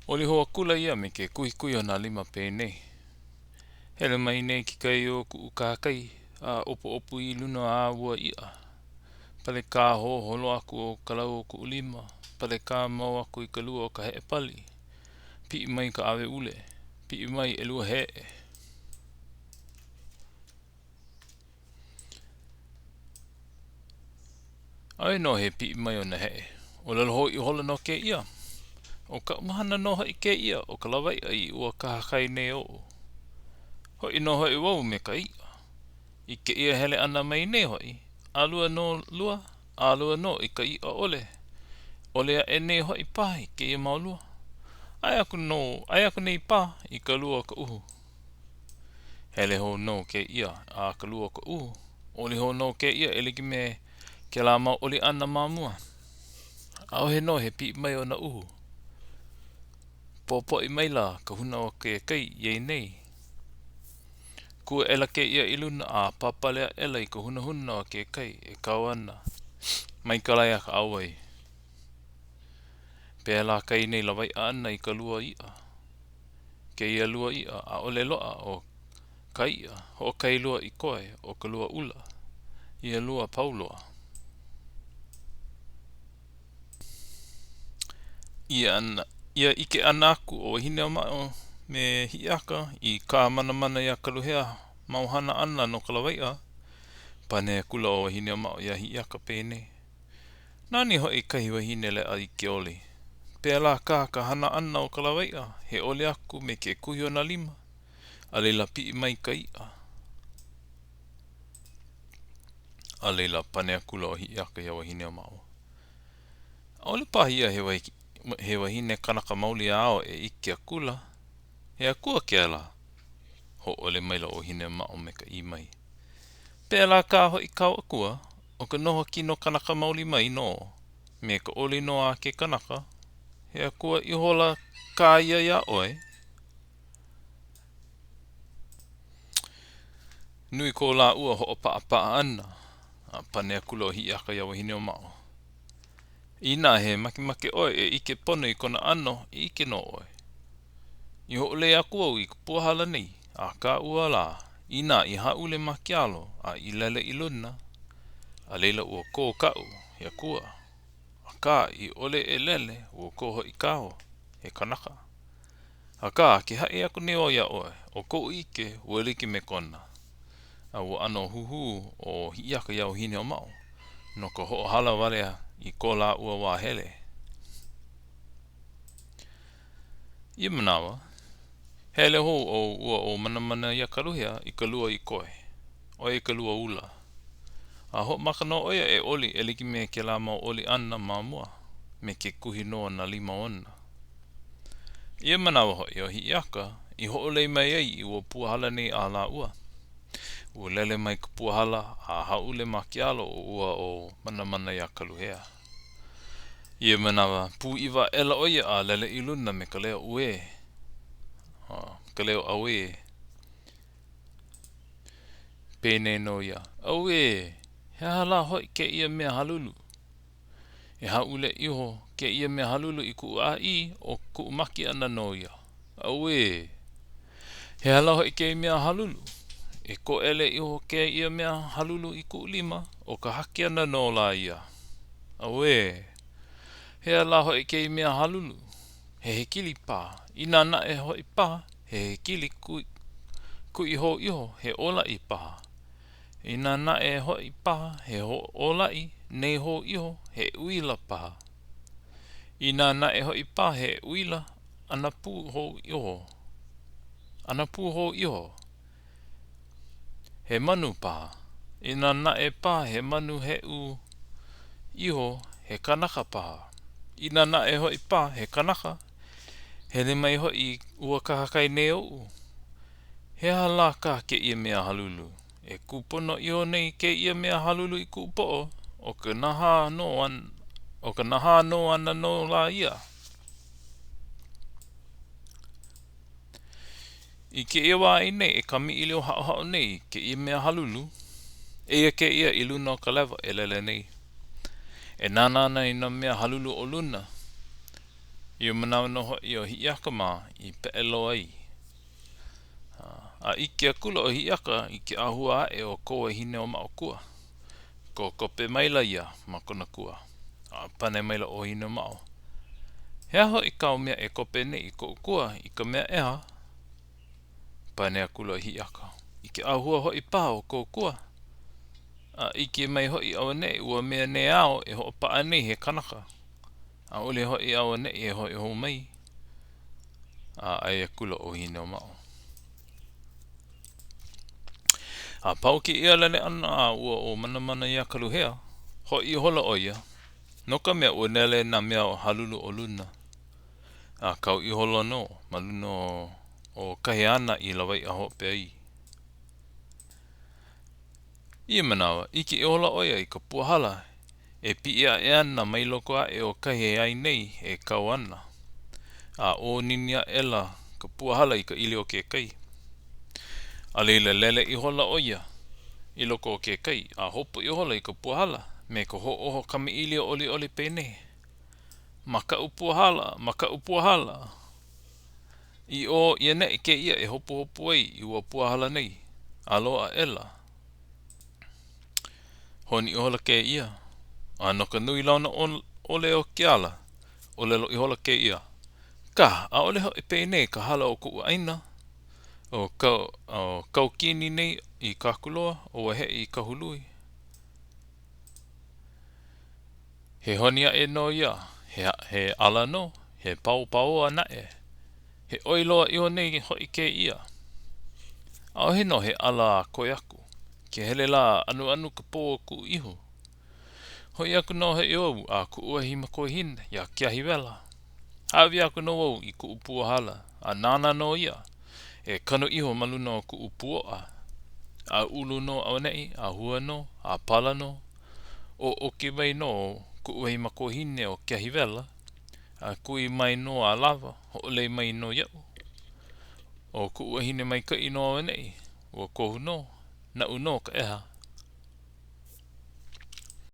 ʻOli hou akula ia me ke kuhikuhi o nā lima penei, Hele mai nei ke kai o kuʻu kahakai a ʻopuʻopu i luna a ua iʻa. Pale kā hoholo aku ʻo ka lau o kuʻu lima, pale kā mau aku i ka lua o ka heʻe pali. Piʻi mai ka ʻaweʻule, piʻi mai ʻelua heʻe. ʻAʻohe nō he piʻi mai o nā heʻe. ʻŌlelo hou ihola nō kēia, ʻO kaʻu hana nō hoʻi kēia ʻo ka lawaiʻa i ua kahakai nei oʻu. Hoʻi nō hoʻi wau me ka iʻa. I kēia hele ʻana mai nei hoʻi, ʻalua nō lua, ʻalua nō i ka iʻa ʻole. ʻOle aʻe nei hoʻi paha i kēia mau lua. ʻAe aku nō, ʻae aku nei paha i ka lua o ka uhu. Hele hou nō kēia a ka lua o ka uhu. ʻOli hou nō kēia e like me kēlā mau ʻoli ʻana ma mua. ʻAʻohe nō he piʻi mai o nā uhu. Popoʻi maila ka huna o ke kai i ai nei. Kū aʻela kēia i luna a pāpale aʻela i ka hunahuna o ke kai e kau ana mai ka lae a ka ʻauwai. Pēlā kā nei lawaiʻa ʻana i ka lua iʻa. Kēia lua iʻa, ʻaʻole loaʻa ʻo ka iʻa hoʻokahi lua i koe ʻo ka lua ula, ia lua pau loa. Ia ia ʻike ʻana aku o Wahineaumaʻo me Hiʻiaka i kā Manamanaiakaluhea mau hana ʻana no ka lawaiʻa, pane akula ʻo Wahineaumaʻo iā Hiʻiaka penei, Nani hoʻi kahi wahine leʻa i ke oli. Pēlā kā ka hana ʻana o ka lawaiʻa, he oli aku me ke kuhi o nā lima, a laila piʻi mai ka iʻa. A laila, pane akula ʻo Hiʻiaka iā Wahineaumaʻo. ʻAʻole paha ia he he wahine kanaka maoli āu e ʻike akula. He akua kēlā. Hōʻole maila ʻo Wahineaumaʻo me ka ʻī mai, Pēlā kā hoʻi kāu akua, ʻo ka noho kino kanaka maoli mai nō, me ka ʻoli nō a ke kanaka, he akua ihola kā ia iā ʻoe. Nui ko lāua hoʻopaʻapaʻa ʻana, a pane akula ʻo Hiʻiaka iā Wahineaumaʻo. Inā he makemake ʻoe e ʻike pono i kona ʻano, e ʻike nō ʻoe. I hoʻolei aku au i ka pua hala nei, a ka ua lā, inā i hāʻule ma ke alo a i lele i luna, a laila ua kō kaʻu, he akua. Akā, i ʻole e lele, ua kō hoʻi kāu, he kanaka. Akā, ke haʻi aku nei wau iā ʻoe, ʻo koʻu ʻike, ua like me kona. A ua ʻano huhū ʻo Hiʻiaka iā Wahineaumaʻo no ka hoʻohala wale i ko lāua wā hele. Ia manawa, hele hou ʻo ua ʻo Manamanaiakaluhea i ka lua i koe, ʻo ia ka lua ula. A hoʻomaka nō ʻo ia e ʻoli e like me kēlā mau ʻoli ʻana ma mua, me ke kuhi nō o nā lima ona. Ia manawa hoʻi ʻo Hiʻiaka i hoʻolei mai ai i ua pua hala nei a lāua. Ua lele mai ka pua hala a hāʻule ma ke alo o ua ʻo Manamanaiakaluhea. Ia manawa, pūʻiwa aʻela ʻo ia a lele i luna me ka leo uē, ka leo ʻauē. Penei nō ia, Auē! He aha lā hoʻi kēia mea halulu? E hāʻule iho kēia mea halulu i kuʻu ʻāʻī, ʻo kuʻu make ʻana nō ia. Auē! He aha lā hoʻi kēia mea halulu? E koʻele iho kēia mea halulu i kuʻu lima, ʻo ka hake ʻana nō lā ia. Auē! He aha lā hoʻi kēia mea halulu? He hekili paha, inā naʻe hoʻi paha, he hekili kuʻi hou iho, he ōlaʻi paha. Inā naʻe hoʻi paha he ōlaʻi nei hou iho, he uila paha. Inā naʻe hoʻi paha he uila, ʻanapu hou iho, ʻanapu hou iho, he manu paha. Inā naʻe paha he manu heʻu iho, he kanaka paha. Inā naʻe hoʻi paha he kanaka, hele mai hoʻi i ua kahakai nei oʻu. He aha lā kā kēia mea halulu? E kūpono iho nei kēia mea halulu i kuʻu poʻo, ʻo ka nahā nō ʻo ka nahā nō ʻana nō lā ia. I kēia wā ai nei e kamaʻilio haʻohaʻo nei kēia mea halulu, eia kēia i luna o ka lewa e lele nei. E nānā ana i nā mea halulu o luna. Ia manawa nō hoʻi o Hiʻiaka mā i peʻe loa ai. A ʻike akula ʻo Hiʻiaka i ke ʻāhua aʻe o ko Wahineʻōmaʻo kua. Kokope maila ia ma kona kua, a pane maila ʻo Wahineʻōmaʻo, He aha hoʻi kāu mea e kope nei i koʻu kua i ka mea ʻeha? Pane akula ʻo Hiʻiaka, I ke ʻāhua hoʻi paha o kou kua, a ʻike mai hoʻi auaneʻi ua mea nei āu e hoʻopaʻa nei he kanaka, ʻaʻole hoʻi auaneʻi e hoʻi hou mai. A ʻae akula ʻo Wahineʻōmaʻo. A pau kēia lele ʻana a ua ʻo Manamana iā Kaluhea, hoʻi ihola ʻo ia, no ka mea ua nele nā mea halulu o luna, a kau ihola nō ma luna o kahi āna i lawaiʻa hope ai. I ia manawa, ʻike ihola ʻo ia i ka pua hala e piʻi aʻe ana mai loko aʻe o kahi e ai nei e kau ana, a ʻōnini aʻela ka pua hala i ka ʻili o ke kai. A laila lele ihola ʻo ia i loko o ke kai a hopu ihola i ka pua hala me ka hoʻōho kamaʻilio ʻoliʻoli penei, Ma kaʻu pua hala, ma kaʻu pua hala! I ʻō i ʻaneʻi kēia e hopuhopu ai i ua pua hala nei, a loaʻa aʻela. Honi ihola kēia, a no ka nui launa ʻole o ke ala, ʻōlelo ihola kēia, Kā, ʻaʻole hoʻi penei ka hala o kuʻu ʻāina. ʻO ka, ʻo Kaukini nei i Kākuloa, ʻo Waiheʻe i Kahului. He honi aʻe nō ia, he, he ʻala nō, he paopaoa naʻe. He ʻoi loa iho nei hoʻi kēia. ʻAʻohe nō he ʻala a koe aku. Ke hele lā a anuanu ka pō o kuʻu ihu. Hoʻi aku nō hoʻi au a kuʻu wahi makuahine iā Keahiwela. Hāʻawi aku nō au i kuʻu pua hala, a nāna nō ia e kanu iho ma luna o kuʻu puoʻa. A ulu nō auaneʻi, a hua nō, a pala nō. ʻOʻoki mai nō kuʻu wahi makuahine ʻo Keahiwela, a kui mai nō a lawa, hoʻolei mai nō iaʻu. ʻO kuʻu wahine maikaʻi nō auaneʻi, ua kohu nō, naʻu nō ka ʻeha.